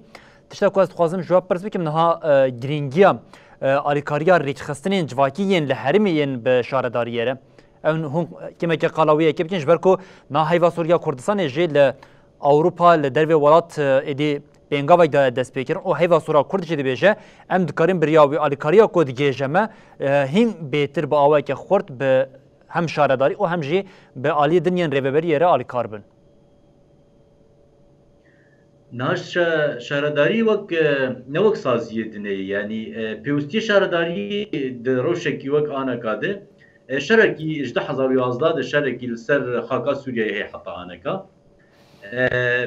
tişta ku ez dixwazim ji we pirs bikim niha, e, girîngiya, e, alîkariya rêkxistinên civakî yên li herêmê yên bi şaredariyê re. Ew hûn kêmeke qala wê yekê bikin, ji ber ku na heyva sor ya Kurdistanê jî li Ewropa, li dervê welat, e, êdî pêngavek daye destpêkirin û heyva sora Kurd jî dibêje, em dikarin bi riya wî alîkariya ku digihêje me, e, hîn bêtir bi awayeke xurt bi hem şaredarî û hem jî bi aliyê din yên rêveberiyê re alîkar bin. Niha şe-, şaredarî wek, e, ne wek saziyê dinê ye. Yanî, e, pêwistiyê şaredarî di rewşekî wek aneka de, e, şerekî ji du hezar û yazdeh de şerekî li ser xaka Sûriyeyê heye heta aneka. E,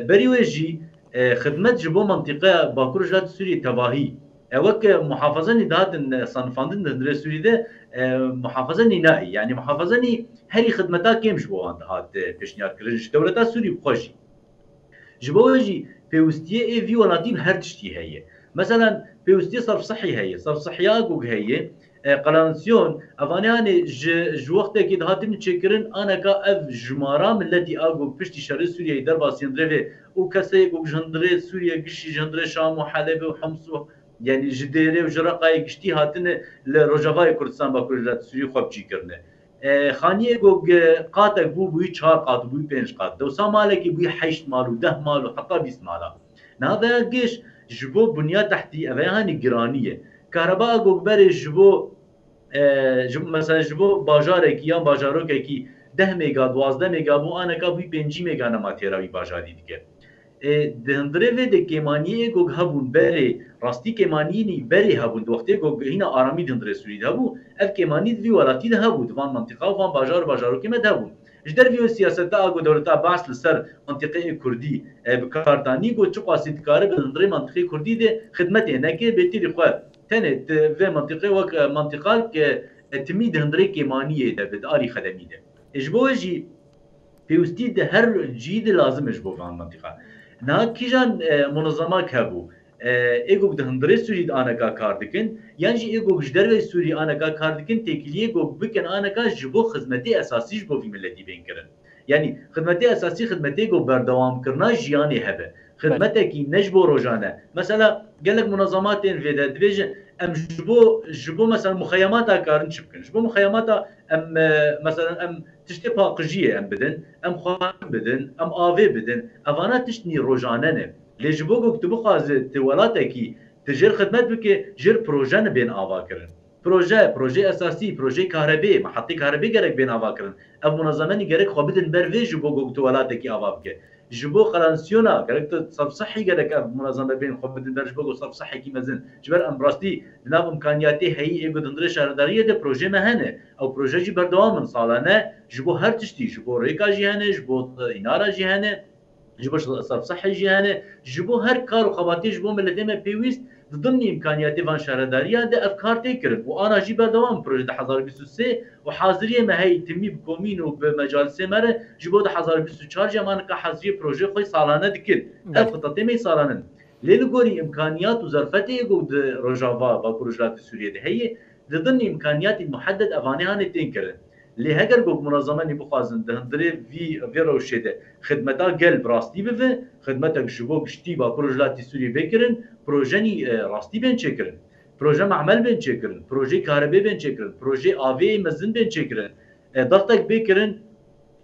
berî wê jî, e, xidmet ji bo mintîqeya Bakur Rojhilatê Sûriyê tevahî. E, wek, e, muhafazenî dihatin, e, sanifandin di hundirê Sûrî de, e, muhafazenî nayê. Yanî muhafazenî herî xidmeta kêm ji bo wan dihat, e, pêşniyar kirin. Ji dewleta Sûrî bi xwe jî. Ji bo wê jî pêwistiyê ê vî welatî bi her tiştî heye. Meselen, pêwistiyê serfsihî heye. Serfsihiya gog heye. E, qelansyon, evanê hanê ji, ji wextekê dihatin çêkirin, aneka ev jimara miletî a gog piştî şerê Sûriyeyê derbasî hundirê vê û kesê gog ji hundirê Sûriye giştî ji hundirê Şam û Helebê û Homs û, yanî ji Dêrê û ji Reqayê giştî hatine li Rojavayê Kurdistan Bakur Rojhilatê Sûriyê xwe bi cî kirine. E, xaniyê gog qatek bû, bûyî çar qat, bûyî pênc qat. Dewsa malekî bûyî heşt mal û deh mal û heta bîst mala. Niha veya giş ji bo bunya tehtî, ev hanî giranî ye. Kahreba gog berê ji bo, e, ji, mesela ji bo bajarekî yan bajarokekî deh mega, duwazdeh mega bû, aneka bûyî pêncî mega nema têra wî bajarî dike. E, di hundirê vê de kêmaniyê gog hebûn berê, rastî kêmaniyînî berê hebûn. Di wextê gog hîna aramî di hundirê Sûrî de hebû, ev kêmanî di vî welatî de hebû, di van mintîqa û van bajar û bajarokê me de hebûn. Ji dervî wê siyaseta a ku dewleta Baas li ser mintîqeyê Kurdî, e, bi kar danî, got çiqasî dikare bi hundirê mintîqê Kurdî de xidmetê neke, bêtirî xwe tenê di vê mintîqê wek, e, mintîqa ke, e, timî di hundirê kêmaniyê de bi, di alî xedemî de. E, ji bo wê jî pêwistî di her cî de lazim e ji bo van mintîqa. Niha kîjan, e, munezemak hebû? E, ê gog di hundirê Sûrî de aneka kar dikin, yan jî ê gog ji derveyî Sûrî aneka kar dikin, têkiliyê gog bikin aneka ji bo xizmetê esasî ji bo vî miletî bên kirin. Yanî xizmetê esasî xizmetê gog berdewamkirina jiyanê hebe. Xizmetekî ne ji bo rojane. Mesela gelek munezemat tên vê de dibêjin, em ji bo, ji bo mesela muxeyemata karin çi bikin? Ji bo muxeyemata em, e, mesela em tiştê paqijiyê em bidin, em xwarin bidin, em avê bidin. Evana tiştnî rojane ne. Lê ji bo ku tu bixwaze tu welatekî tu jêr xidmet bike, jêr proje ne bên ava kirin. Proje, projeyê esasî, projeyê kahrebê, mehetê kahrebê gerek bên ava kirin. Ev munezemenî gerek xwe bidin ber vê ji bo ku tu welatekî ava bike. Ji bo qelansisyona, gerek tu serfsihî gerek ev munezeme bên xwe bidin ber ji bo ku serfsihekî mezin. Ji ber em rastî di nav imkaniyatê heyî ê ku di hundirê şaredariyê de projeyê me hene. Ew proje jî berdewam in salane ji bo her tiştî, ji bo rêka jî hene, ji bo, e, înara jî hene, ji bo serfsihê jî hene, ji bo her kar û xebatê ji bo miletê me pêwîst di dimnî imkaniyatê van şaredariyan de ev kar tê kirin û ana jî berdewam in proje du hezar bîst û sê û haziriyê me heyî timî bi komîn û bi mecalisê me re ji bo du hezar bîst û çar jî em anka haziriyê projeyê xwe salane dikin. Ev Evet. Xetatê me salane in. Lê li gorî imkaniyat û zerfetê ku di Rojava, Bakur Rojhilatê Sûriyê de heye, di dimnî imkaniyatî muhedded evanê hanê tên kirin. Lê heger ku munezemenî bixwazin di hundirê vî, vê rewşê de xidmeta gel bi rastî bive, xidmetek ji bo giştî Bakur Rojhilatê Sûriyê bê kirin, projenî, e, rastî bên çêkirin. Proje mehmel bên çêkirin, projeyê karebê bên çêkirin, projeyê avê mezin bên çêkirin. E, dextek bê kirin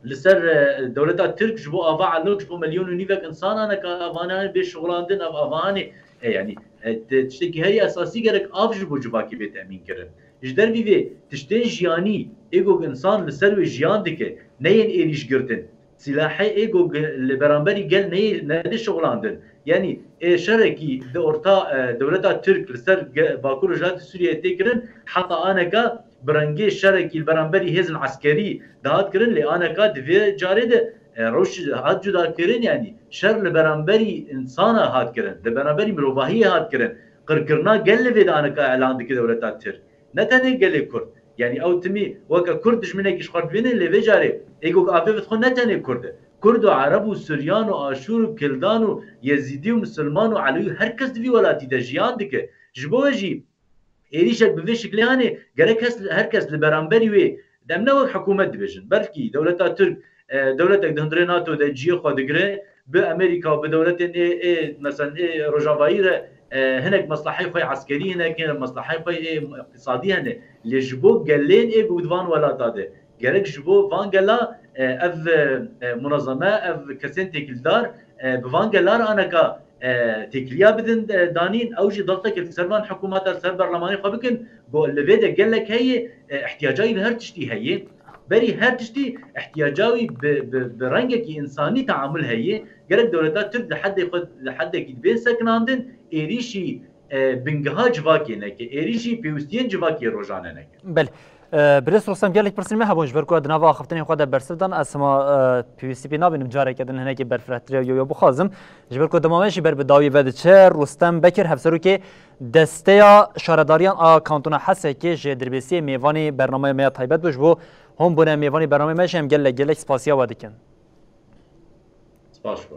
li ser, e, dewleta Tirk ji bo ava elok, ji bo milyon û nîvek însan aneka avane bê şixulandin, ev avane, e, yanî, e, ti-, tiştekî herî esasî gerek av ji bo civakê bê temîn kirin. Ji dervî vê tiştên jiyanî, ê ku însan li ser wê jiyan dike, neyên êrîş girtin. Silahê ê ku li beramberî gel neyê, nedê şixulandin. Yanî ê şerekî di orta, e, dewleta Tirk li ser ge-, Bakur Rojhilatê Sûriyeyê tê kirin, heta aneka bi rengê şerekî li beramberî hêzin eskerî dihat kirin, lê aneka di vê carê de, e, rewş hat cuda kirin, yanî şer li beramberî insana hat kirin, li beramberî mirovahiyê hat kirin. Qirkirina gel li vê de aneka elan dike dewleta Tirk. Ne tenê gelê Kurd. Yanî ew timî weke Kurd dijminekî ji xwe dibînin, lê vê carê ê gog avê bi xwe ne tenê Kurd e. Kurd û Ereb û Suryan û Aşûr û Kildan û Yezîdî û Misilman û Elewî, her kes di vî welatî de jiyan dike. Ji bo wê jî êrîşek bi vê şiklê hanê, gerek kes, her kes li beramberî wê, em ne wek hikûmet dibêjin, belkî dewleta Tirk, e, dewletek di hundirê NATO de cihê xwe digire, bi Amerîka û bi dewletên ê, ê, mesela ê Rojavayî re, e, hinek meslaheyê xwe yê eskerî hene, hinek meslaheyê xwe yê îqtisadî hene. Lê ji bo gelên ê ku di van welata de, gerek ji bo van gela, e, ev, e, munezeme, ev kesên têkildar, e, bi van gela re aneka, e, têkiliya bidin, e, danîn, ew jî dextekê li ser van hikûmeta, li ser berlemanê xwe bikin, ku li vê de gelek heye, e, ihtiyaca wî bi her tiştî heye. Berî her tiştî ihtiyaca wî bi, bi, bi rengekî însanî teamul heye. Gerek dewleta Tirk li hedê xwe, li hedekî dibê sekinandin, êrîşî, e, bingeha civakê neke, êrîşî pêwistiyên civakê rojane neke. Belê. E, Birêz Rostem, gelek pirsên me hebûn, ji ber ku di nava axiftinên xwe de bersiv dan, ez hema, e, pêwîstî pê nabînim careke din hinekî berfirehtirî yo yo bixwazim. Ji ber ku dema me jî ber bi dawî ve diçe, Rostem Bekir, hevserokê Desteya Şaredariyan a Kantona Hesekê, ji Dirbêsiyê mêvanî bernameya me ya taybet bû. Ji bo hûn bûne mêvanî bernameya me jî em gelek gelek spasiya we dikin. Spas ji bo.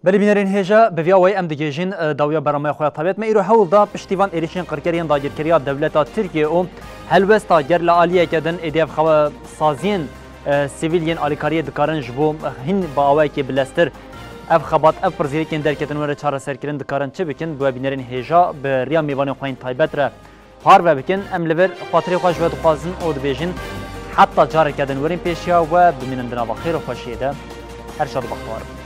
Belê bînerên hêja, bi vî awayî em digihîjin, e, dawiya bernameya xwe ya taybet. Me îro hewl da piştî van êrîşên qirker yên dagirkeriya dewleta Tirkiyê û helwesta ger li aliyeke din êdî ev xewe saziyên, e, sivîl yên alîkariyê dikarin ji bo hîn bi awayekî bileztir ev xebat, ev pirzîrekên derketin were çareserkirin dikarin çi bikin, bi we bînerên hêja bi riya mêvanên xwe yên taybet re parve bikin. Em li vir xatirê xwe ji we dixwazin û dibêjin, heta careke din werin pêşiya we, bimînin di nava xêr û xweşiyê de. Her şad û bextewar bin.